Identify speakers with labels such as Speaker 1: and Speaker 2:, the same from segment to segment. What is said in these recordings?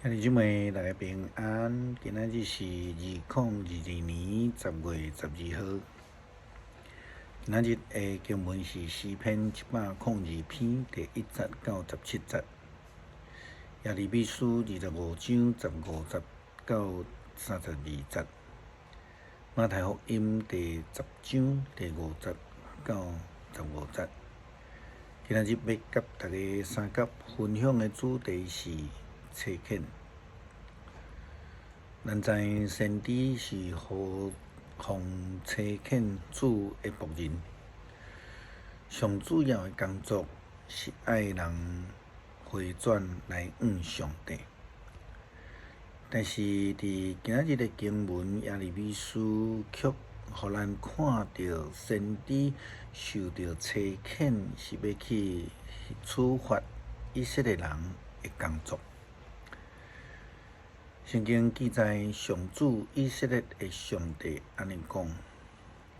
Speaker 1: 兄弟姊妹，大家平安。今仔日是2022年10月12號。今仔日的經文是詩篇102篇第1節到17節，耶利米書25章15節到32節，馬太福音第10章第5節到15節。今仔日欲佮大家相佮分享的主題是差遣。咱知先知是奉差遣主的僕人，上主要的工作是愛人回轉來向上帝。但是佇今仔日的經文耶利米書，卻予咱看著先知受著差遣是欲去處罰以色列人的工作。聖經記載，上主以色列的上帝按呢講：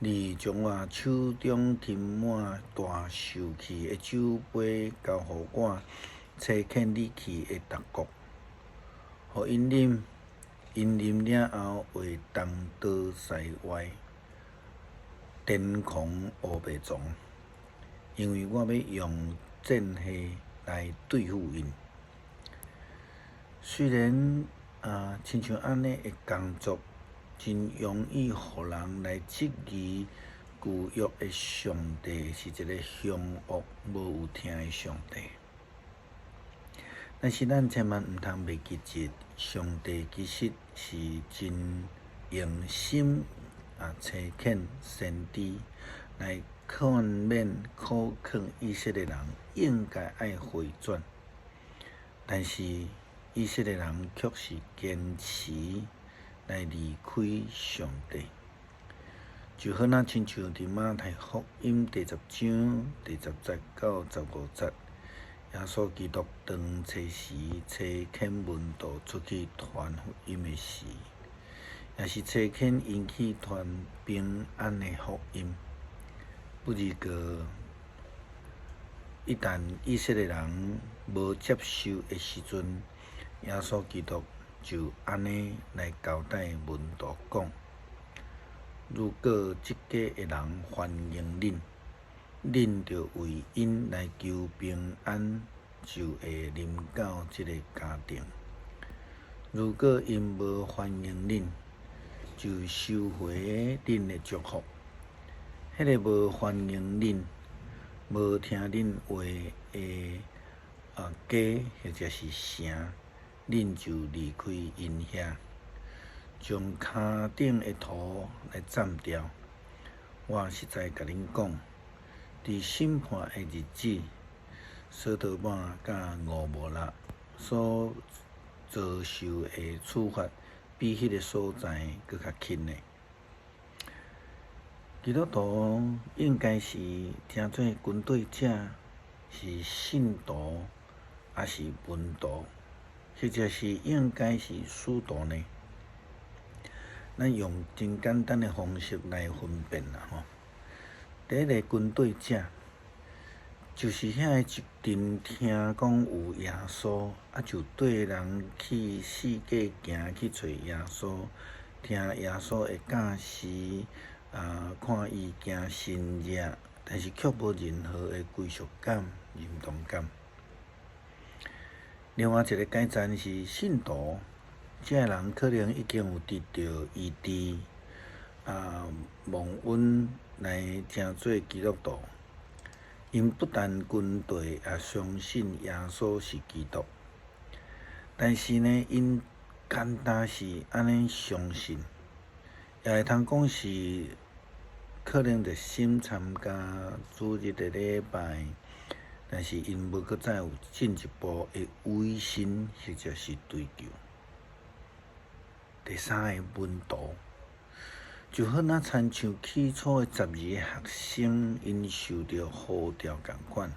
Speaker 1: 你將我手中斟滿大受氣的酒杯交予我，差遣你去的逐國，予𪜶啉，𪜶啉了後會東倒西歪，癲狂烏白撞，因為我欲用箭矢來對付𪜶。雖然啊，親像按呢的工作，真容易予人來質疑舊約的上帝是一个兇惡、無有疼的上帝。但是咱千萬毋通袂記得，上帝其實是真用心啊，差遣先知來勸勉、苦勸以色列人應該愛回轉，但是以色列人卻是堅持來離開上帝，就好若親像佇馬太福音第10章第10節到15節，耶穌基督當初時差遣門徒出去傳福音的時，也是差遣𪜶去傳平安的福音。不過，一旦以色列人無接受的時陣，耶穌基督就按呢來交代門徒講：如果這家的人歡迎恁，恁就為𪜶來求平安，就會臨到這个家庭；如果𪜶無歡迎恁，就收回恁的祝福。彼个無歡迎恁、無聽恁話的家或者是城，恁就離開𪜶遐，將跤頂的土來攢掉。我實在共恁講，佇審判的日子，所多瑪佮蛾摩拉所遭受的處罰，比彼个所在閣較輕呢。基督徒應該是成做跟隨者，是信徒，抑是門徒？或者是應該是使徒呢？咱用真簡單的方式來分辨啦吼。第一个跟隨者，就是遐个一陣聽講有耶穌，啊就綴人去四界行去揣耶穌，聽耶穌的教示，啊看伊行神蹟，但是卻無任何的歸屬感、認同感。另外一个階層是信徒，這个人可能已經有得著醫治，啊，蒙恩來成做基督徒。𪜶不但跟隨，也相信耶穌是基督，但是呢，𪜶簡單是按呢相信，也會通講是可能熱心參加主日的禮拜。但是𪜶無閣再有進一步的委身或者是追求。第三个門徒，就好若親像起初的12個學生，𪜶受著呼召仝款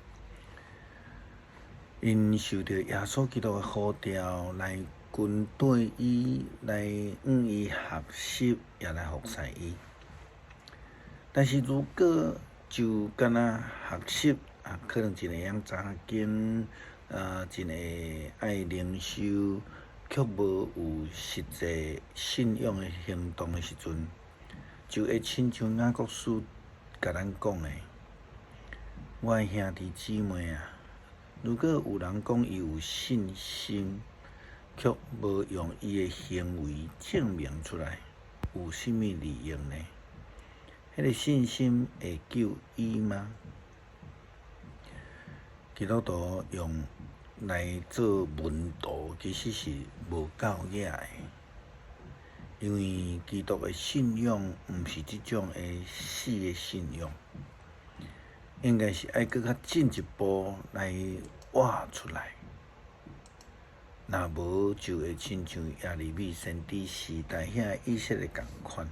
Speaker 1: ，𪜶受著耶穌基督的呼召來跟隨伊，來向伊學習，也來服侍伊。但是如果就干焦學習，啊，可能真會曉查經，啊，真會愛靈修，卻無有實際信仰的行動的時陣，就會親像雅各書共咱講的：我的兄弟姊妹啊，如果有人講伊有信心，卻無用伊的行為證明出來，有啥物利用呢？彼個信心會救伊嗎？基督徒用來做門徒，其實是無夠額的，因為基督的信仰毋是這種的死的信仰，應該是愛閣較進一步來活出來。若無就會親像耶利米先知時代遐以色列仝款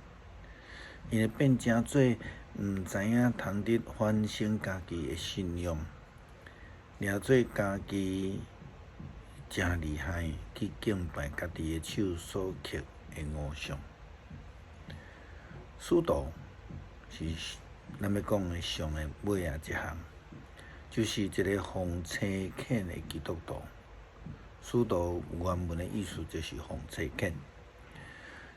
Speaker 1: ，𪜶會變成做毋知影通得反省家己的信仰，掠做家己誠厲害去敬拜家己的手所刻的偶像。使徒是咱欲講的上的尾仔一項，就是一个奉差遣的基督徒。使徒原文的意思就是奉差遣，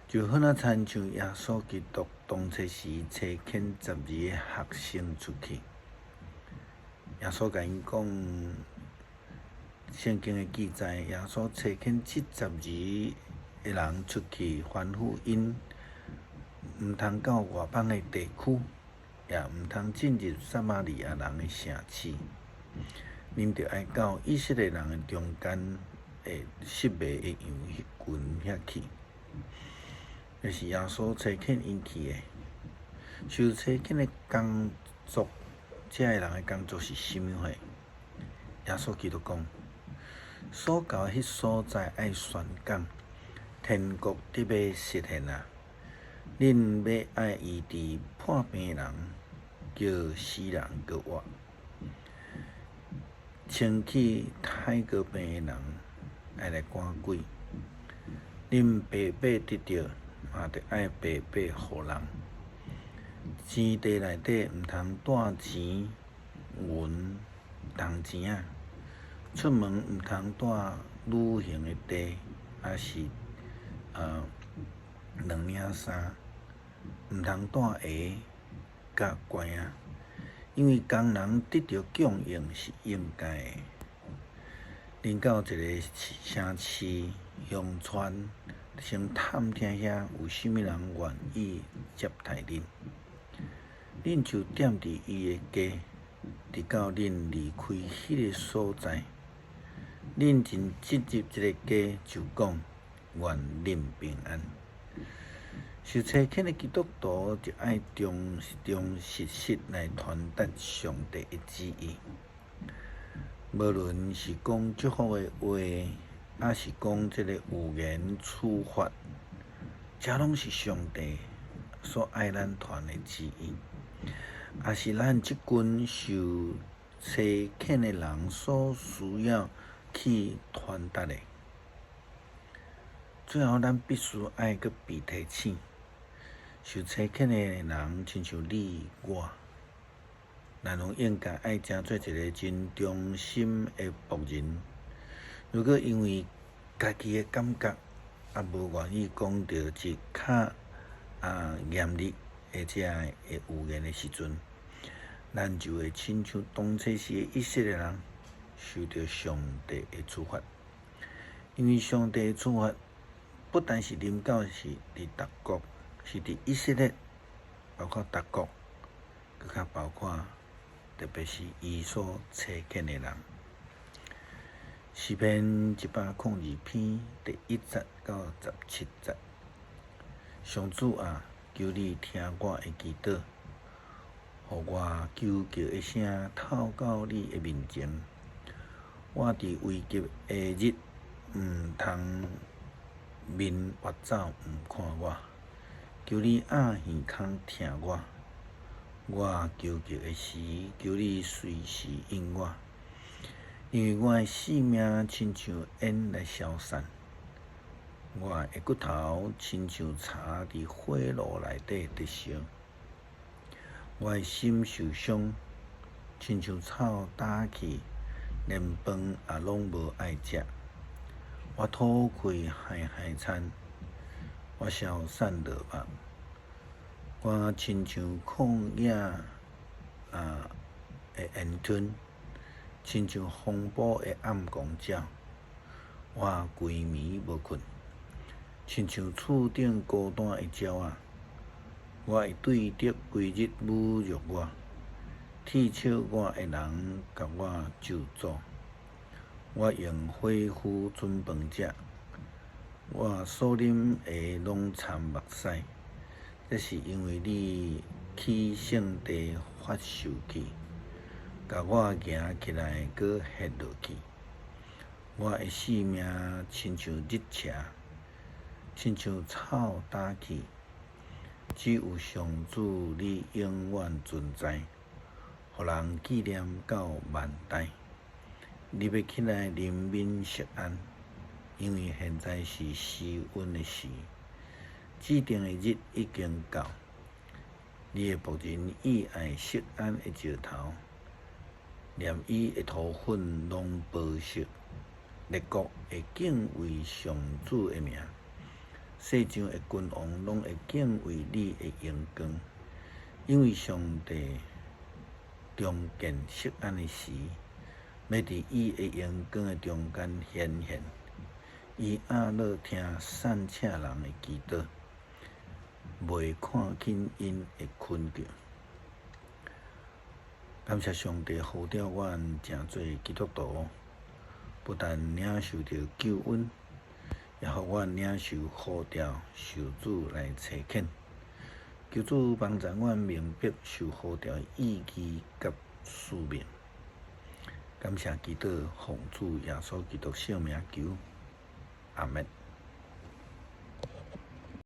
Speaker 1: 就好若親像耶穌基督當初時差遣12個學生出去，耶穌共𪜶講，聖經的記載，耶穌差遣這12個人出去，吩咐𪜶毋通到外邦的地區，也毋通進入撒瑪利亞人的城市，恁著愛到以色列人的中間的失迷的羊群遐去。這是耶穌差遣𪜶去的。受差遣的工作，這个人的工作是啥物貨？耶穌基督講，所到彼所在愛宣講，天國得欲實現啊！恁欲愛醫治破病的人，叫死人閣活，清去泰國病的人，愛來趕鬼。恁白白得著，嘛著愛白白予人。錢袋內底毋通帶錢、銀、銅錢仔。出門毋通帶旅行的袋，抑是兩領衫，毋通帶鞋佮拐仔，因為工人得著供應是應該的。恁到一个城市、鄉村，先探聽遐有啥物人願意接待恁，恁就踮佇伊的家，直到恁離開彼个所在。恁一進入這个家，就講願恁平安。受差遣的基督徒就愛忠忠實實來傳達上帝的旨意。無論是講祝福的話，抑是講這个預言處罰，這攏是上帝所愛咱傳的旨意，也是咱這群受差遣的人所需要去傳達的。最後，咱必須愛閣被提醒，受差遣的人親像你我，咱攏應該愛成做一个真忠心的僕人。如果因為家己的感覺，也無願意講著一較嚴厲的這个預言的時陣，咱就會親像當初時的以色列人，受著上帝的處罰。因為上帝的處罰不但是臨到是佇別國，是佇以色列，包括別國，閣較包括特別是伊所差遣的人。詩篇102篇第1節到17節，上主啊，求你聽我的祈禱，予我求告的聲透到你的面前。我佇危急的日，毋通面斡走毋看我，求你掩耳孔聽我。我求告的時，求你隨時應我，因為我的性命親像煙來消散，我的骨頭親像柴佇火爐內底著燒，我的心受傷，親像草焦去，連飯也攏無愛食。我吐氣海海田，我消散落目。我親像曠野的煙吞，親像風暴的暗光鳥。我規暝無睏，親像厝頂孤單的鳥仔。我的對敵規日侮辱我，戲笑我的人共我咒詛。我用火烌準飯食，我所啉的攏摻目屎。這是因為你去聖地發受氣，共我舉起來，閣歇落去。我的性命親像日斜，親像草焦去。只有上主你永遠存在，予人紀念到萬代。你欲起來憐憫錫安，因為現在是施恩的時，指定的日已經到。你的僕人倚愛錫安的石頭，連伊的塗粉攏保釋。列國會敬畏上主的名，世上的君王攏會敬畏你的榮光，因為上帝重建錫安的時，欲佇伊的榮光的中間顯現。伊掩耳聽散赤人的祈禱，袂看輕𪜶的懇求。感謝上帝呼召阮成做基督徒，不但領受著救恩，也予阮領受呼召，受主來差遣。求主幫助阮明白受呼召的意義佮使命。感謝基督，奉主耶穌基督聖名求，阿們。